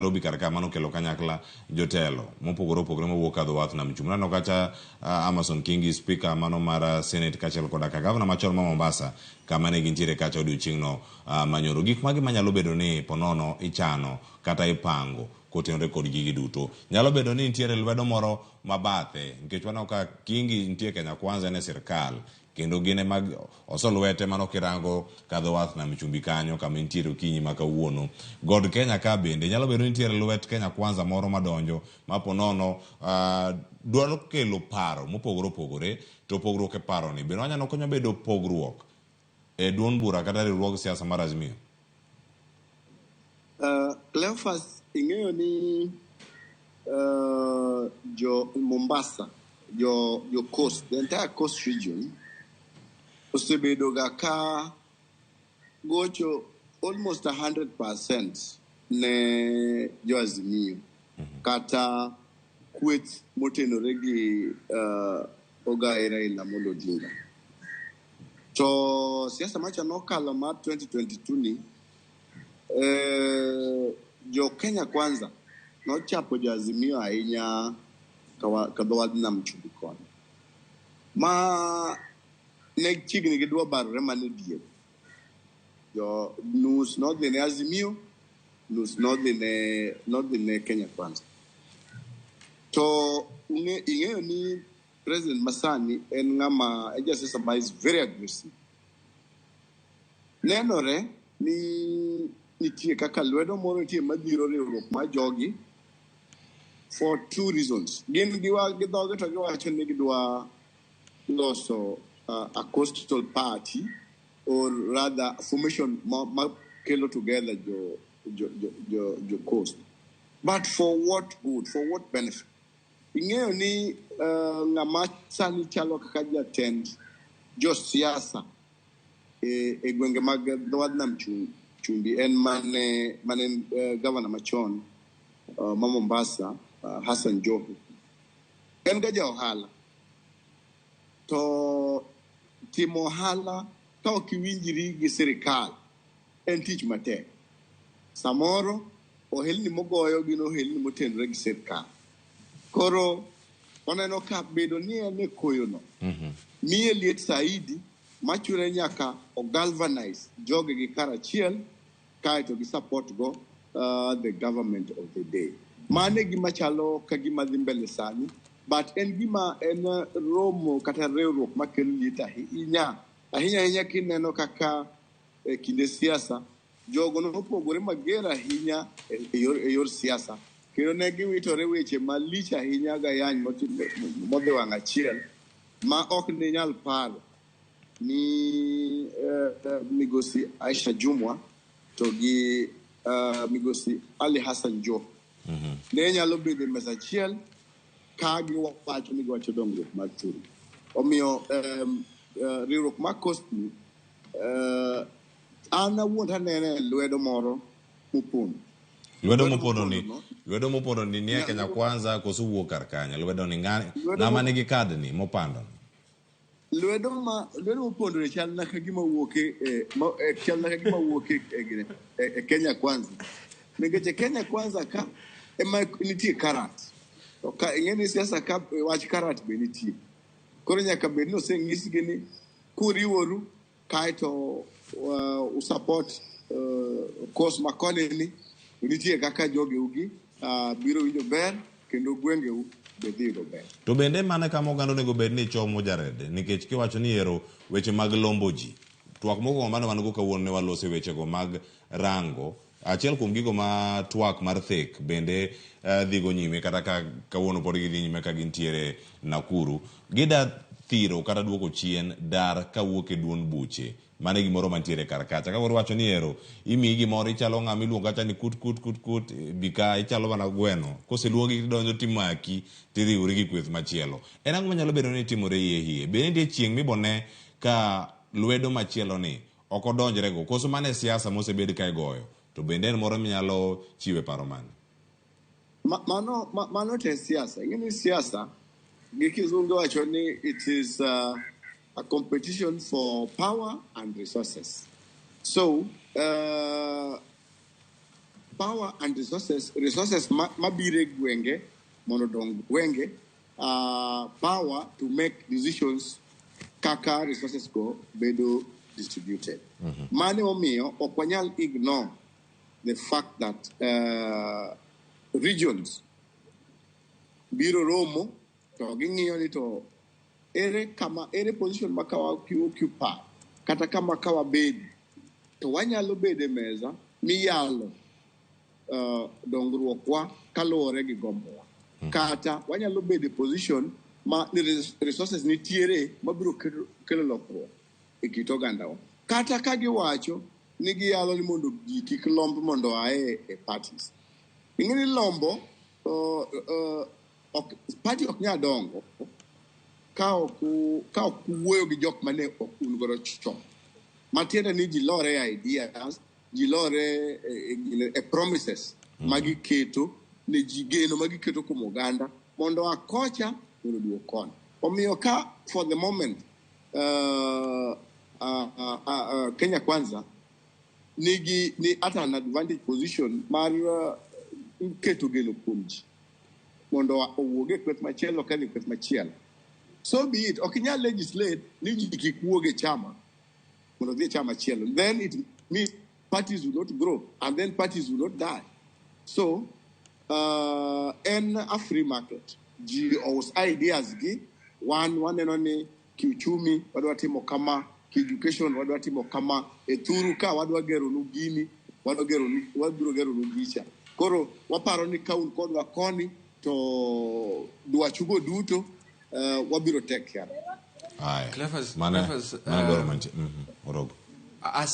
Nairobi kar ka mano kelo kanyakla jotelo mopogore opogore mawuok ka dho wath nam chumbi. Naneno kacha Amason Kingi speaker mano mar Senate kaachiel koda ka gavana machon ma Mombasa kama ne gintiere kacha odiochieng'no manyoro. Gik mage manyalo bedo ni ponono ichano kata ipango kotenore kod gigi duto. Nyalo bedo ni nitiere lwedo moro mabathe nikech waneno ka Kingi nitie Kenya Kwanza en e sirkal Kendo gin ema oso lwete mano kirango ka dho wath nam chumbi kanyo kama intiere okinyi ma kawuono. God Kenya ka bende nyalo bedo ni nitiere lwet Kenya Kwanza moro madonjo ma po nono dwaro kelo paro mopogore opogore to pogruok e paro ni bende wanyalo konyo bedo pogruok e duond bura kata riwruog siasa mar Azimio. Cleophas, ing'eyo ni jo Mombasa, jo coast, the entire coast region osebedo ga ka gocho almost 100% ne jo Azimio kata kweth motenore gi Ogaye Raila Amolo Odinga. To siasa macha nokalo mar 2022 ni jo Kenya Kwanza nochapo jo Azimio ahinya ka dho wadh nam chumbi koni. Ma ne chiegni gidwa barore mana e diere. Jo nus nodhi ne Azimio, nus nodhi ne Kenya Kwanza. To ing'eyo ni president masani en ng'ama en jasiasa ma is very aggressive. Nenore ni nitie kaka lwedo moro nitie madhiro riwruok mar jogi for two reasons. Gin gi dhoge to giwacho ni gidwa loso a coastal party or rather formation ma kelo together jo coast. But for what good? For what benefit? Ing'eyo ni ng'ama sani chalo kaka jatend josiasa e gwenge mag dho wadh nam chumbi en mane gavana machon ma Mombasa, Hassan Joho. En ga ja ohala. To timo ohala ka ok iwinjri gi sirikal en tich matek. Samoro ohelni mogoyo gin ohelni motenore gi sirikal. Koro oneno ka bedo ni en e koyono miye liet saidi machune nyaka o galvanize joge gi karachiel kaeto gi support go the government of the day. Mano e gima chalo ka gima dhi mbele sani, but en gima en romo kata riwruok makelo liet ahinya. Ahinya ahinya kineno kaka e kinde siasa jogo nopogore mager ahinya e yor siasa. Kendo ne giwitore weche malich ahinya gayany modhi wang' achiel ma ok ne nyal paro ni migosi Aisha Jumwa to gi migosi Ali Hassan Joho ne nyalo bedo e mesa achiel ka giwacho ni giwacho dongruok mar chumi. Omiyo riwruok mar Coast ni an awuon tanene e lwedo moro mopondo. Lwedo mopondo ni, lwedo mopondo ni nie Kenya Kwanza koso wuok kar kanye? Lwedo ni ng'ama nigi kad ni mopando ni? Lwedo ma lwedo mopondo ni chal na ka gima wuok e chal na ka gima wuok e Kenya Kwanza. Nikech e Kenya Kwanza ka ema nitie karat. To ka ing'e ni siasa ka wach karat be nitie. Koro nyaka bed ni oseng'isgi ni kuriworu kaeto usupport course ma koni ni nitie kaka jogeu gi biro winjo ber kendo gwengeu be dhi yudo ber. To bende mano kama oganda onego bed ni chomo Jared, nikech kiwacho ni ero weche mag lombo ji. Twak mokwongo mane wan go kawuono ne walose wechego mag rango. Achiel kuom gigo ma twak mar thek bende dhigo nyime kata ka kawuono pod gidhi nyime ka gintiere Nakuru. Gida thiro kata duoko chien dar kawuok e duond buche. Mano e gimoro mantiere kar kacha. Ka koro iwacho ni ero imiyi gimoro ichalo ng'ama iluongo kacha ni kut kut kut kut bi ka ichalo mana gweno. Koseluongi tidonjo timaki tiriwori gi kweth machielo. En ang'o manyalo bedo ni timore iye iye? Be nitie chieng' mibone ka lwedo machielo ni ok odonjrego? Koso mano e siasa mosebed ka igoyo? To bende en moro minyalo chiwe paro mane? Mano te siasa. Ing'e ni siasa gi kizungu wacho ni it is a competition for power and resources. So power and resources, resources mabiro e gwenge mondo odong gwenge, power to make decisions kaka resources go bedo distributed. Mane omiyo ok wanyal ignore the fact that regions biro romo to ging'iyo ni to ere kama ere position ma kawa occupy kata kama kawa bedi to wanyalo bedo e meza miyalo dongruokwa kaluwore gi gombowa kata wanyalo bedo e position ma ni resources nitiere mabiro kelo lokruok e kit ogandawa kata ka giwacho ni giyalo ni mondo ji kik lomb mondo oa e parties. Ing'e ni lombo ok, party ok nyal dongo ka ok uwuoyo gi jok mane ok un godo chon. Matiende ni ji lore e ideas, ji lore e promises ma giketo ne ji, geno ma giketo kuom oganda mondo oa kocha mondo oduog koni. Omiyo ka for the moment Kenya Kwanza nigi ni at an advantage position mar keto geno kuom ji mondo owuog e kweth machielo kadhi e kweth machielo. So be it. Ok inyal legislate ni ji kik wuog e chama mondo odhi e chama machielo. Then it means parties will not grow and then parties will not die. So en a free market. Ji ous ideas gi wan waneno ni kiuchumi wadwa timo kama, ki-education wadwa timo kama, e thuru ka wadwa geronu gini, wadwa geronu, wabiro geronu gicha. Koro waparo ni ka un kodwa koni to dwachugo duto wabiro take care. Aya. Clephas, Mane Clephas, mane dwaro mantie. Orogo. As